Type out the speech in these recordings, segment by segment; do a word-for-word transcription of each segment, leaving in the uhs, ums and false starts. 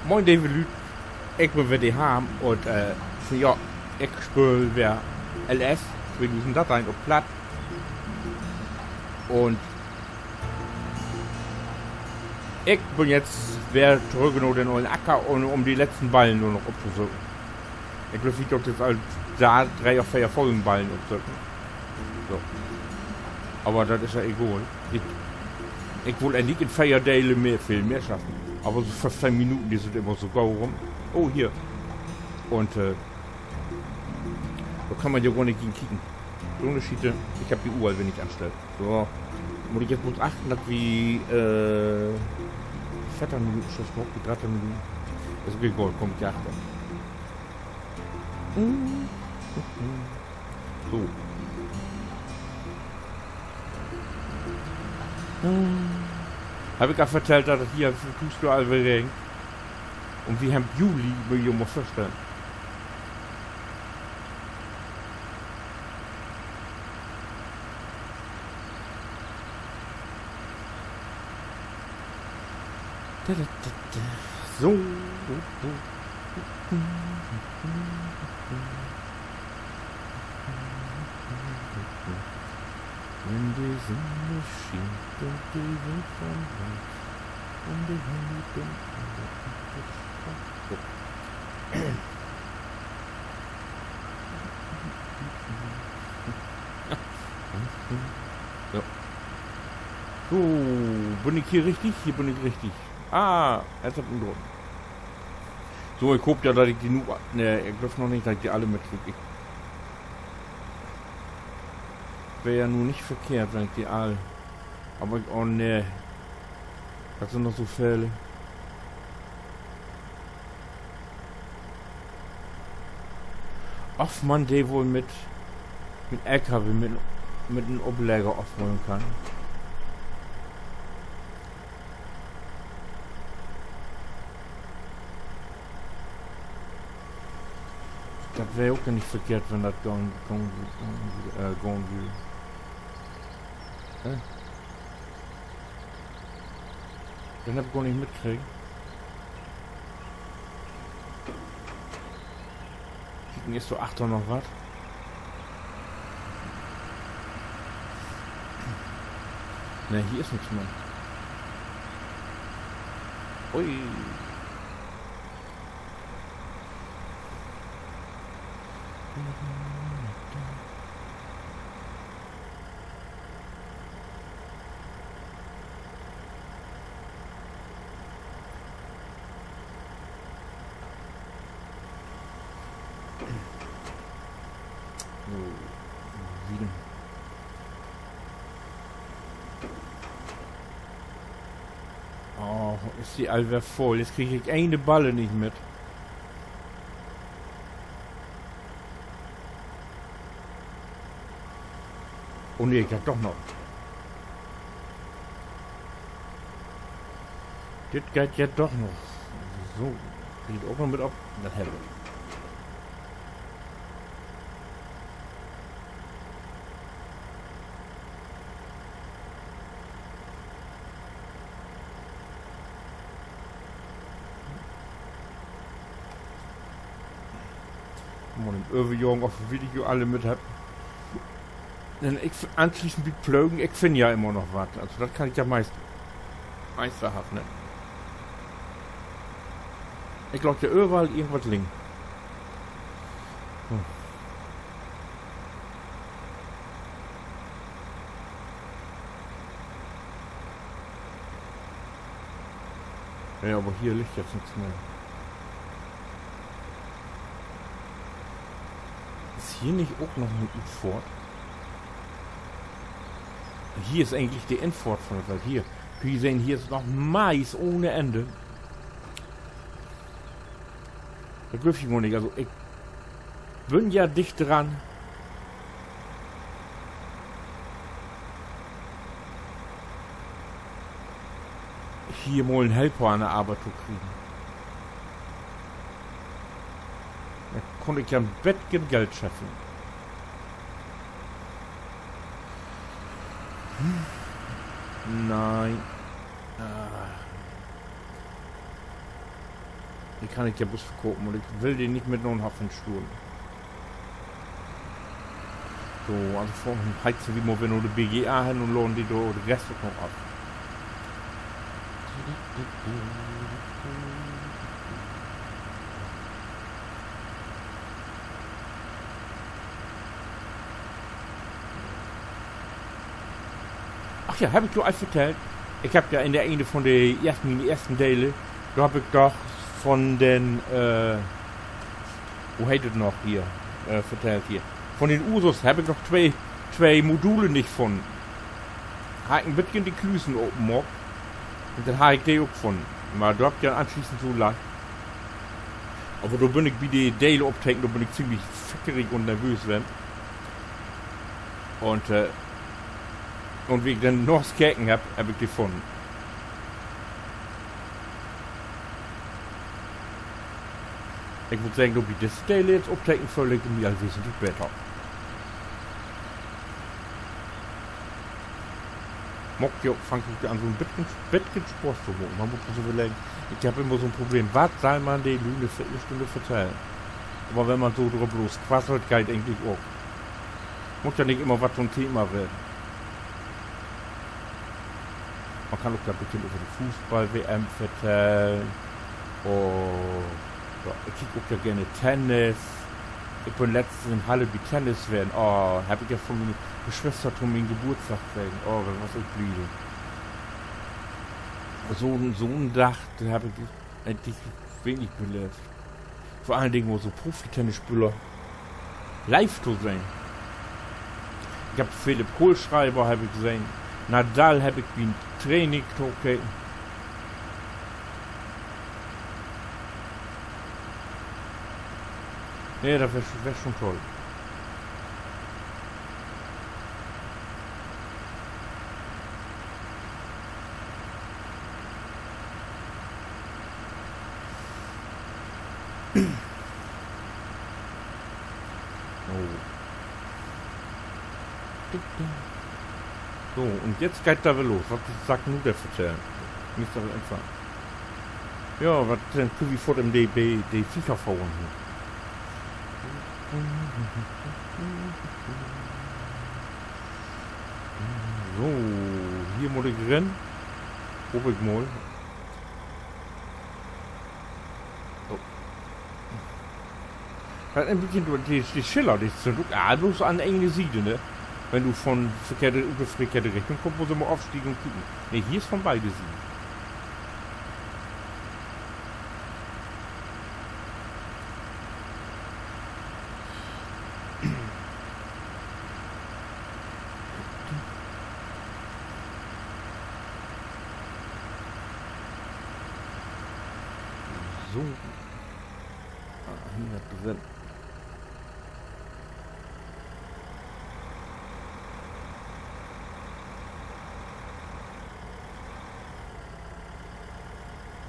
Moin, leve Lüüd. Ik bün weer de Harm un, äh, ja, ik speel weer L S tweedusend dörteihn op Platt. Un ik bün jetzt weer torüch na den olen Acker un üm de letzten Ballen nu noch optosöken. Ik glööv, ik heff jetzt al dor dree of veer Folgen Ballen opsöken. So. Aver dat is ja egal. Ik, ik wull egentlich in veer Delen mehr, veel mehr schaffen. Aver so föffteihn Minuten, de sünd immer so gau rüm. Oh, hier. Un, äh, dor kann man ja gor nich gegen kieken. So 'ne Schiete. Ik heff de Uhr al weer nich anstellt. So. Mutt ik jetzt blots achten, dat wi, äh, veerteihn Minuten schaffen, ok de dreihn Minuten. Is ok egal, kumm ik ja achter. So. Heff ik al vertellt, dat dat hier för Tohuus al weer regent? Un wi hebbt Juli, mutt ji jo mal vörstellen. So. Wenn de Sünn schient un de Wind warm weiht un de Himmel bunt is. So. So, bün ik hier richtig? Hier bün ik richtig. Ah, jetzt hett 'n Grund. So, ik hoop ja, dat ik de nu, nee, ik glööv noch nich, dat ik de alle mitkrieg. Ik weer ja nu nich verkehrt, wenn ik de all, aver ik, oh nee. Dat sünd noch so vele. Of man de woll mit, mit L K W, mit, mit en Oplegger ofholen kann. Dat weer ok nich verkehrt, wenn dat gahn, gahn, äh, gahn würr. Hä? Den heff ik gor nich mitkregen. Kieken, is dor achter noch wat? Nee, hier is nix mehr. Ui. So, wieder. Oh, is de al weer vull. Jetzt krieg ik een de Balle nich mit. Oh nee, ik heff doch noch. Dit geiht ja doch noch. So, geiht ok noch mit op. Dat heff ik. Mal den överjagen, of wi de jo alle mit hebbt. Denn ik f-, anschließend bi't Plögen, ik finn ja immer noch wat. Also, dat kann ik ja meist, meisterhaft, ne? Ik laat ja överall irgendwat liggen. Hm. Ja, aver hier liggt jetzt nix mehr. Is hier nich ok noch en Utfohrt? Hier is egentlich de Infohrt von de Welt. Hier. Ji sehn, hier is noch Mais ohne Ende. Dat glööv ik gor nich. Also, ik bün ja dicht dran, hier mal en Helper an de Arbeit to kriegen. Denn kunn ik ja en beten Geld scheffeln. Nee. Ah. De kann ik ja bloots verkopen un ik will de nich mit na'n Haff sturen. So, also vörhen heizen wi mal weer na de B G A hen un laden de dor de Rest ok noch af. Ach ja, heff ik jo al vertellt? Ik heff ja in de ene von de eersten, mien eersten Delen, dor heff ik doch von den, äh, wo heet dat noch hier, äh, vertellt hier? Von den Ursus heff ik noch twee, twee Module nich funnen. Harr ik en beten de Klüsen open maakt. Un denn harr ik de ok funnen. Man dor hett ja anschließend so lang. Aver dor bün ik bi de Delen opteken, dor bün ik ziemlich feckerig un nervöös ween. Un, äh, un wie ik denn noch keken heff, heff ik de funnen. Ik mutt seggen, dor bi disse Delen nu opteken föhl ik mi al wesentlich beter. Maakt ja, fangt ja an, so 'n beten, beten Spaaß to maken. Man mutt sik överleggen, ik heff immer so 'n Problem, wat sall man de Lüüd 'ne Viertelstunn vertellen? Aver wenn man so drop los quasselt, geiht egentlich ok. Mutt ja nich immer wat to'n Thema weren. Man kann ok ja 'n beten över de Fußball-W M vertellen. Oh, ja, ik kiek ok ja geern Tennis. Ik bün letztens in Halle bi Tennis ween. Oh, heff ik ja von mien Geschwister to mien Geburtsdag kregen. Oh, wat was ik bliede. So, so 'n Dag, den heff ik egentlich wenig beleevt. Vör allen Dingen mal so Profitennisspeler live to sehn. Ik heff Philipp Kohlschreiber heff ik sehn. Nadal heff ik bi'n Training tokeken. Nee, dat weer, weer schon toll. Oh. So, un jetzt geiht dat weer los. Wat sall ik nu denn vertellen? Nich so eenfach. Ja, wat denn, köönt wi foort in de, de, de Viecher fohren hier. So, hier mutt ik rin. Hoop ik mal. So. Dat en beten, de, de Schiller, de sünd ok all bloots an een Siede, ne? Wenn du von verkehrte, ut de verkehrte Richtung kummst, musst du mal ofstiegen un kieken. Nee, hier is von beide Sieden. So. Ah, hier drin.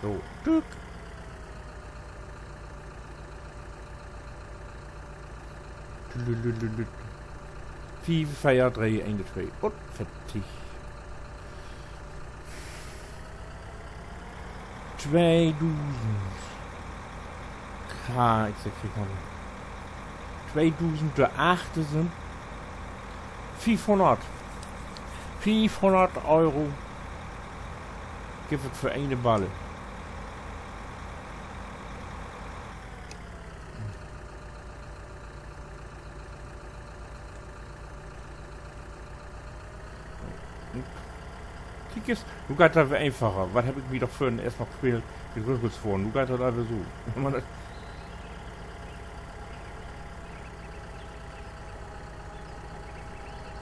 So, tück. Tüdelüdelüt. Fief, veer, dree, een, twee. Un fertig. Tweedusend. Ka-, ik segg, ik kann. Tweedusend, de achte sünd fiefhunnert. Fiefhunnert Euro gifft dat för ene Balle. Kiek es, nu geiht dat weer eenfacher. Wat heff ik mi doch vörhen eerst noch quält, de Rüggels vörn. Nu geiht dat all weer so. Wenn man dat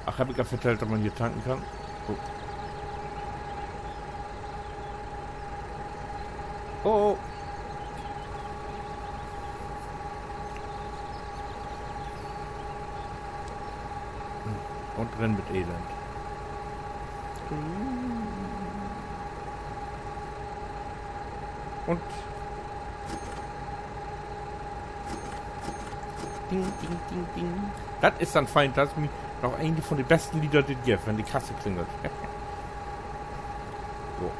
Ach, heff ik al vertellt, dat man hier tanken kann? Oh. Oh, oh. Un rin mit Elend. Un Ding, ding, ding, ding. Dat is denn fein, dat is mi noch een von de besten Leder, de dat gifft, wenn de Kasse klingelt. So.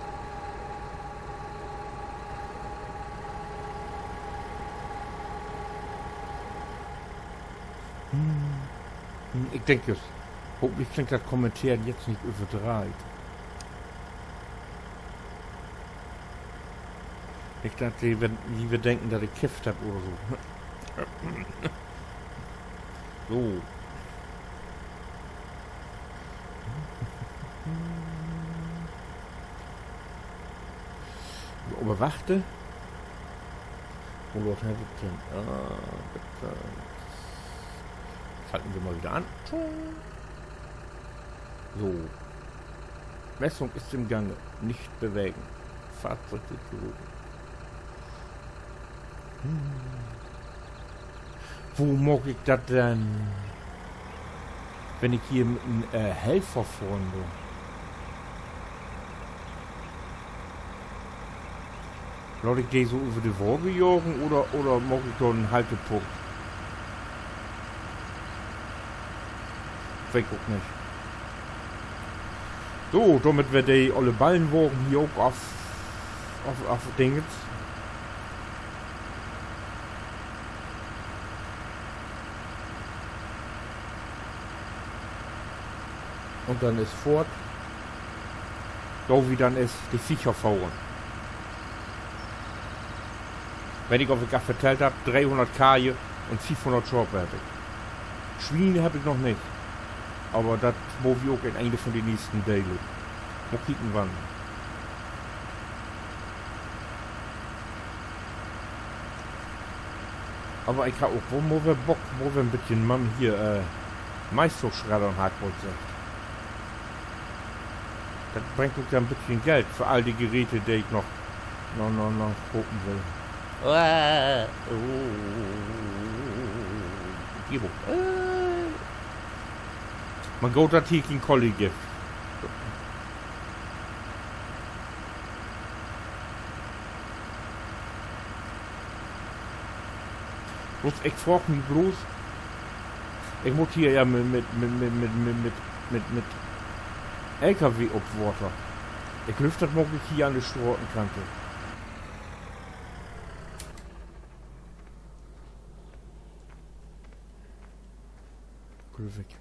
Hm, ik denk jüst, hopentlich klingt dat Kommenteren jetzt nich överdreiht. Nich, dat de, wenn, ji weer denken, dat ik kifft hebb oder so. So. Aver wacht. Wo laat heff ik denn? Ah, bitte. Schalten wir mal wieder an. So. Messung ist im Gange. Nicht bewegen. Fahrzeug wird gehoben. Hm. Wo maak ik dat denn, wenn ik hier mit en, äh, Helfer fohren do? Laat ik de so över de Waage jagen oder, oder maak ik dor en Haltepunkt? Weet ik ok nich. So, dormit weer de olle Ballenwagen hier ok af, af, afdingens. Un denn is foort, do wi denn is de Viecher fohren. Weet ik, of ik dat vertellt hebb, dreehunnert Keih un fiefhunnert Schaap heff ik. Swien heff ik noch nich. Aver dat maakt wi ok in een von de nächsten Delen. Mal kieken, wann. Aver ik heff ok woll mal weer Bock, mal weer en bitjen Mann hier, äh, Mais to schreddern, harr ik woll seggt. Dat bringt ok ja en bitjen Geld för all de Geräte, de ik noch, noch, noch, noch kopen will. Äh, oh, Umgebung. Äh. Man goot, dat hier keen Kolli gifft. Bloots, ik fraag mi bloots, ik mutt hier ja mit, mit, L K W op Water. Ik glööv, dat maak ik hier an de Stratenkante. Glööv ik.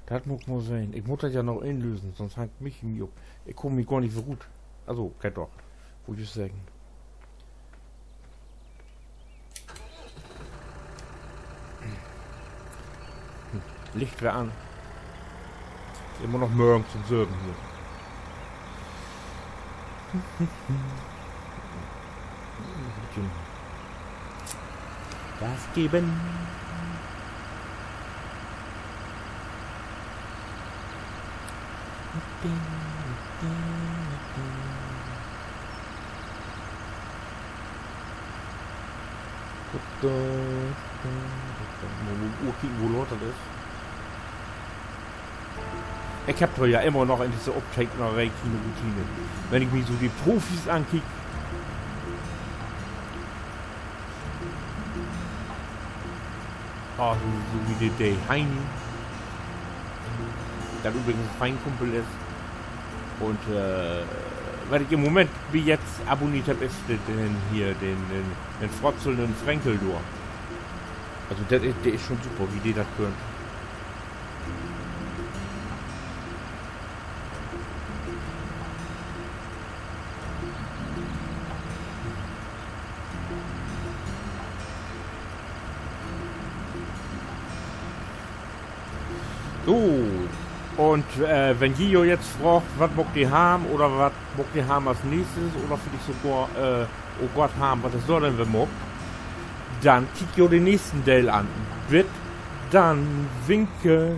Dat mutt ik mal sehn. Ik mutt dat ja noch inlösen, sonst hangt Michi mi op. Ik kaam hier gor nich weer rut. Also, kennt doch. Wull ik seggen. Licht weer an. Immer noch mörgens üm söven hier. Gas geven. Mal, mal, mal kieken, wo laat dat is. Ik hebb doch ja immer noch in disse Optekneree kien Routine. Wenn ik mi so de Profis ankiek, ah, so, so as de, de Heini, dat übrigens en fein Kumpel is. Un, äh, wat ik in'n Moment bi jetzt abonneert hebb, is de, den hier, den, den, den Frotzel, den Frenkel dor. Also, dat is, de is schon super, wie de dat köönt. So, un, äh, wenn ji jo jetzt fraagt, wat maakt de Harm oder wat maakt de Harm as nächstes oder villicht sogor, äh, oh Gott, Harm, wat is dor denn weer maakt? Denn kiekt jo den nächsten Deel an. Bit denn, winke.